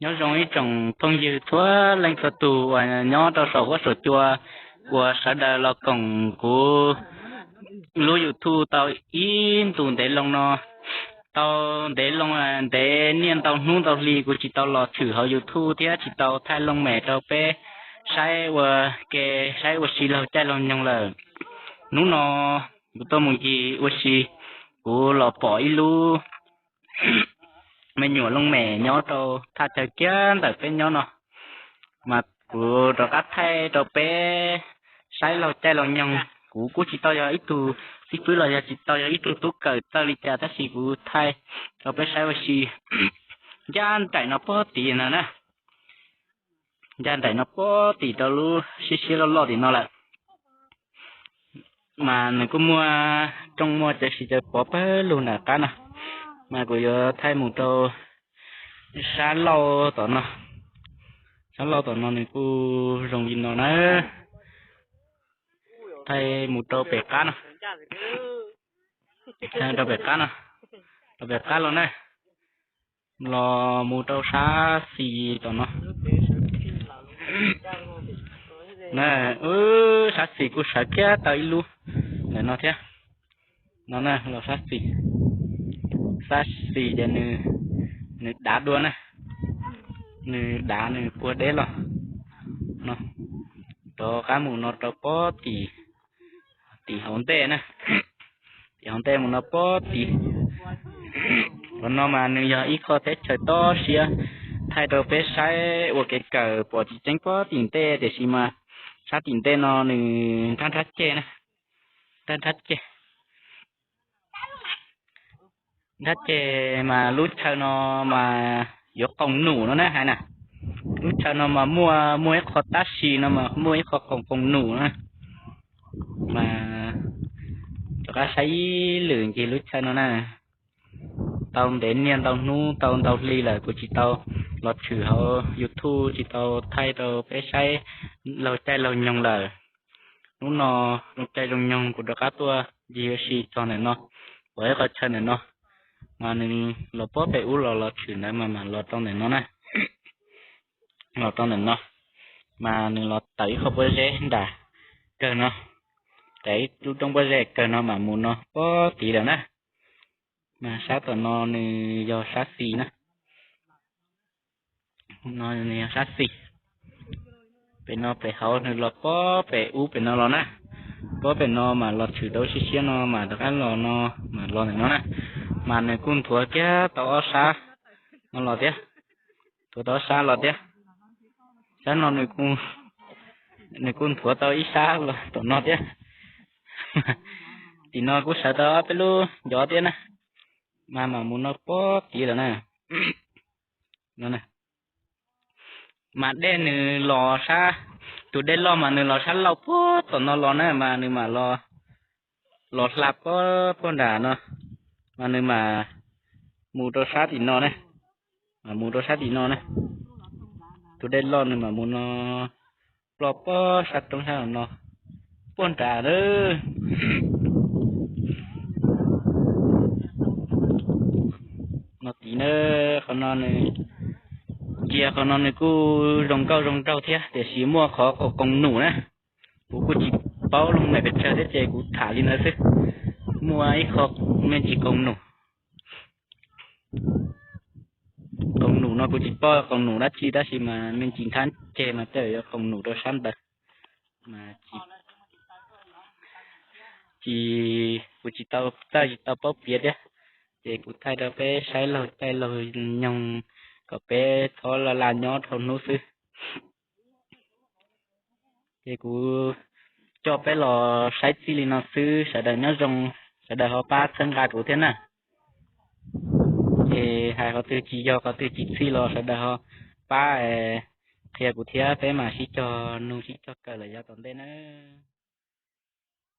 Nyob zoo ib tsoom phooj ywg txhua leej txhua tus uas nyob rau saum huab saum cua uas sawv daws los koom kuv lub YouTube tau ib ntus ntev loo no. Tau ntev loo, ntev niaj ntau hnub ntau hli kuv tsis tau los tshwm hauv YouTube thiab tsis tau thaij looj mem rau peb saib ua ke, saib ua si laug caij laug nyoog lawm. Hnub no kuv tuaj mus ncig ua si, kuv los pom ib lub me nyuam looj mem nyob rau thaj chaw kiag ntawm peb nyob no, mas kuv rov qab thaij rau peb saib laug caij laug nyoog. Kuv kuj tsis tau yog ib tug xib fwb los yog tsis tau yog ib tug tub kawm txawj li cas tab sis kuv thaij rau peb saib ua si. Ncaj nraim no puag tim no na, ncaj nraim no puag tim rau lub siab siab loj loj tim no lawm. Mas nws kuj muaj rooj muaj cawv siv cawv pov pawg lug nram qab no, mas kuv yuav thaij mus rau sab laug tom no. Sab laug tom no nws kuj zoo li no na. Thaij mus rau pem qab no, rau pem qab no, rau pem qab los na, los mus rau sab xis tom no. Na, sab xis kuj sawv kiag tau ib lub ntawm no thiab. No na, los sab xis, sab xis ces nws, nws dav dua na, nws dav nws puag deb los no, rov qab mus no rau pob tim, tim hauv ntej na, tim hauv ntej mus no pob tim. Qhov no mas nws yog ib qho teb chaws tob siab, thaij rau peb saib ua kev kawm pom tsis tseeb pob tim ntej tiam sis mas sab tim ntej no nws nrhab nrhab ceg na, nrhab nrhab ceg. Nrhab ceg mas lub chaw no mas yuav qoos num no na hais na. Lub chaw no mas muaj, muaj ib qho tab sis no mas muaj ib qho qoos qoos num na. Mas rov qab saib ib lwm ncig lub chaw no na. Tau ntev niaj ntau hnub tau ntau hli lawm kuv tsis tau los tshwm hauv YouTube tsis tau thaij rau peb saib laug caij laug nyoog lawm. Hnub no zoo caij zoo nyoog kuv rov qab tuaj ncig ua si txog ntawm no, pom ib qho chaw ntawm no, mas nws los pob pem ub los los tshwm ntawd mas mam los rau ntawm no na. Los rau ntawm no, mas nws los tawm ib qho pob zeb nram kawg no, tawm ib lub roob pob zeb kawg no mam mus no pob tid lawm na. Mas sab tom no nws yog sab xis na. No nws yog sab xis. Pem no pem hauv nws los pob pem ub pem no los na. Pob pem no mas los tshwm rau siab siab no mas rov qab los no, mas los ntawm no na. Mas nws kuj nthuav kiag tau ob sab no los thiab. Nthuav tau ob sab los thiab. Sab no nws kuj nthuav tau ib sab los tom no thiab. Tim no kuj sawv tau ob peb lub ncov thiab na. Mas mam mus no pob tid lawm na. Mas dej nws los sab, tus dej loj mas nws los sab laug puag tom no los na mas nws mam los, los hla puag nram no, mas nws mam mus rau sab tim no na, mam mus rau sab tim no na. Tus dej loj nws mam mus no, ploj puag sab roob sab no, puag nram lawm. No tid na, qhov no nws, cia qhov no nws kuj zoo nkauj zoo nraug thiab tiam sis muaj qhov qoos num na. Kuv kuj tsis paub looj mem pes tsawg thiab ces kuv tham li ntawd xwb. Muaj ib qho me ntsis qoos num. Qoos num no kuv tsis paub qoos num dab tsi tab sis mas me ntsis nrhab ceg mas tej yuav qoos num rau sab ntawd. Mas tsis, kuv tsis tau txawj tsis tau paub piav thiab, ces kuv thaij rau peb saib laug caij laug nyoog kom peb txhob laj laj nyob dhau hnub xwb. Ces kuv coj peb los saib txij li no xwb, sawv daws nyob zoo, sawv daws ho pab txhawb nqa kuv thiab na. Ces hais qhov twg tsis yog qhov twg tsis txhij los sawv daws ho pab qhia kuv thiab peb mam sib cog nug sib cog kawm lawm yav tom ntej nawb.